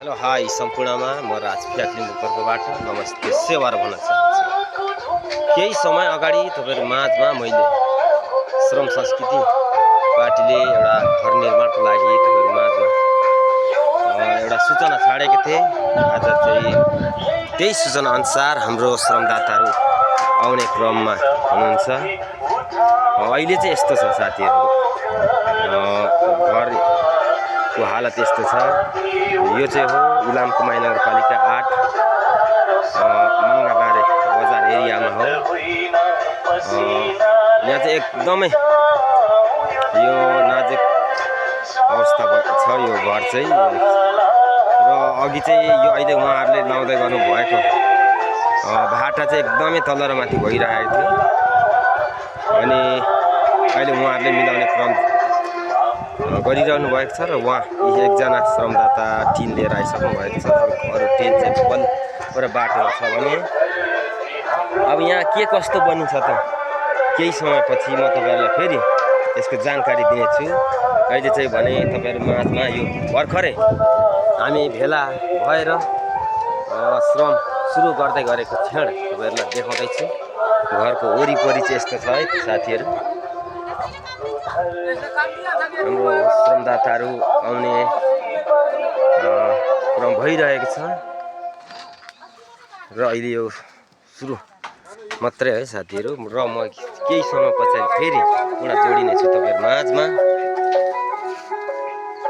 Hello hi सम्पूर्णमा म राज factory तर्फबाट नमस्ते सेवा भन्न चाहन्छु। केही समय अगाडि तपाईहरु माझमा मैले श्रम संस्कृति पार्टीले एउटा घर निर्माणको लागि तपाईहरु माझमा एउटा सूचना छाडेको थिए। आज चाहिँ त्यही सूचना अनुसार हाम्रो श्रमदाताहरू आउने क्रममा हुनुहुन्छ। अहिले चाहिँ यस्तो छ साथीहरु, घर को हालत यस्तो छ। यो चाहिँ हो इलाम कुमाई नगरपालिका 8 मंगाबारे बजार एरियामा हो। यहाँ चाहिँ एकदमै यो नाजुक अवस्था छ यो घर चाहिँ। र अघि चाहिँ यो अहिले उहाँहरूले लाउँदै गर्नु भएको भाटा चाहिँ एकदमै तल र माथि भइरहेको थियो। अनि अहिले उहाँहरूले मिलाउने क्रम गरिरहनु भएको छ र उहाँ एकजना श्रमदाता टिन लिएर आइसक्नु भएको छ। अरू टिन चाहिँ बल्ल बाटोमा छ भने अब यहाँ के कस्तो बनिन्छ त केही समयपछि म तपाईहरुलाई फेरि यसको जानकारी दिनेछु। अहिले चाहिँ भने तपाईहरु माझमा यो भर्खरै हामी भेला भएर श्रम सुरु गर्दै गरेको क्षण तपाईहरुलाई देखाउँदै छु। घरको वरिपरि चाहिँ यस्तो छ है साथीहरु। हाम्रो श्रमदाताहरू आउने क्रम भइरहेको छ र अहिले यो सुरु मात्रै है साथीहरु। र म केही समय पछाडि फेरि पुनः जोडिने छु तपाईहरु माझमा।